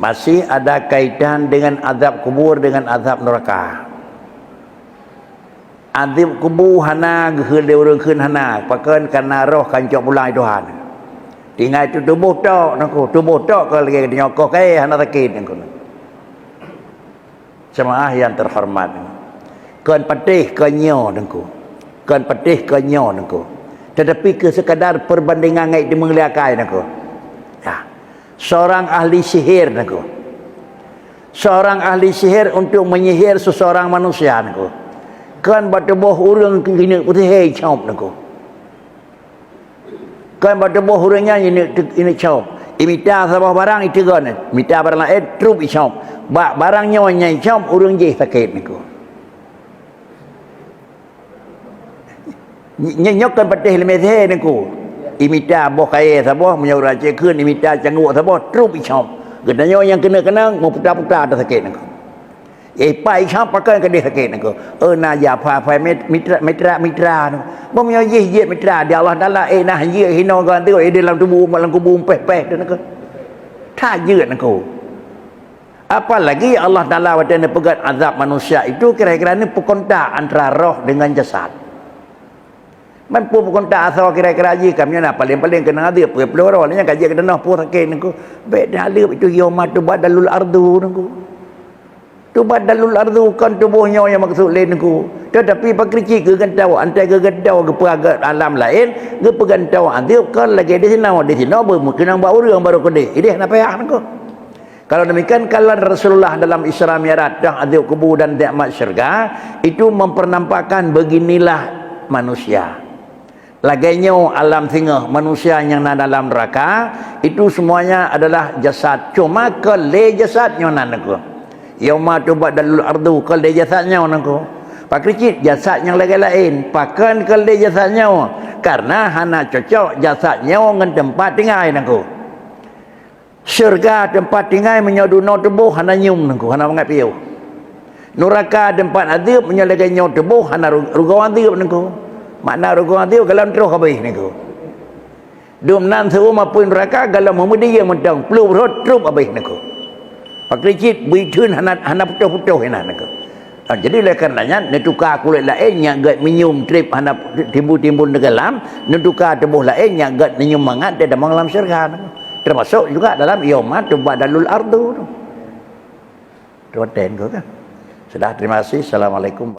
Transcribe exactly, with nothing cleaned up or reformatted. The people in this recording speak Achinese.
Masih ada kaitan dengan azab kubur, dengan azab neraka. Azab kubur hana geukheun lé ureuëng kheun hana, pakon karena roh ka cok pulang Tuhan. Tinggai tu tuboh tok nangku, tuboh tok ka lagée nyoe koh kayée hana sakét nangku. Jemaah yang terhormat, kon patéh kon nyoe nangku, kon patéh kon nyoe nangku, tetapi keu sekadar perbandingan ngai deungon lé akai nangku. Ya. Seorang ahli sihir nangku. Seorang ahli sihir untuk menyihir seseorang manusia nangku. Kon bak tuboh ureuëng keuneuk peusihé icop nangku. Kon bak tuboh ureuëng nyan ineuk, ineuk cop. Imita saboh barang iteugon, mita barang laén trup icop. Bak barang nyoe nyang icop ureuëng jih sakét nangku. Nyoe, nyoe kon patéh leumé sihé nangku. Imita boh kayée saboh, meunyoe ureuëng Aceh kheun imita cangguek saboh, trup icop. Geutanyoe nyang keuneuk keunong meuputa-puta ata sakét nangku. Eh, pai icop pakon keudeh sakét nangku. Eh, na ja fa fa mit-, mitra, mitra, mitra nangku. Boh meunyoe jih jeuet mitra di Allah Taala, eh, nah jeuet hinoe geuh tu, eh, di dalam tuboh, lam kubu, péh-péh tu nangku. That jeuet nangku. Apalagi Allah Taala watée neupeugét azab manusia itu kira-kira ni peukontak antara roh dengan jasad. Man peue peukontak asoe kira-kira jih, ka meunyoe na paleng-paleng keunong azab, peuet ploh roh, nyan ka jeuet keudanoh peue sakét nangku. Bék daleueb itu yauma tubaddalul ardu nangku. Tubaddalul ardu kon tuboh nyoe nyang maksud lé nangku. Tetapi pakri cit geugantoe, antai geugantoe geupeuagak alam laén, geupeugantoe azab kon lagée di sinoe, di sinoe beu-, meukeunong bak ureuëng baru keudeh. Ideh na payah nangku. Kalau demikian, kalau Rasulullah dalam Isra Mi'raj, tentang azab kubur dan nikmat syurga, itu mempernampakkan beginilah manusia. Lagée nyoe alam singoh, manusia nyang na dalam neraka, itu semuanya adalah jasad. Cuma kon lé jasad nyoe nan nangku. Yauma tubaddalul ardu kon lé jasad nyoe nangku. Pakri cit jasad nyang lagée laén, pakon kon lé jasad nyoe, karena hana cocok jasad nyoe ngon teumpat tinggai nangku. Syeuruga teumpat tinggai meunyoe dunoe tuboh hana nyium nangku, hana mangat piôh. Nuraka teumpat azeueb meunyoe lagée nyoe tuboh hana ru-, rugoe azeueb nangku. Makna rugoe azeueb galom troh habéh nangku. Dum nan seuuem apui nuraka galom meumeudieng mantong, pluek rhot trup habéh nangku. Pakri cit bui theun hana, hana putôh-putôh inan nangku. Ah, jadi oleh karena nyan, neutuka kulét laén nyang gét minyeum treb hana timbul-timbul teugalam, neutuka tuboh laén nyang gét minyeum mangat dan tamong lam syeuruga. Termasuk juga dalam yauma tubaddalul ardu tu. Tuan-tuan, kan? Sudah, terima kasih. Assalamualaikum.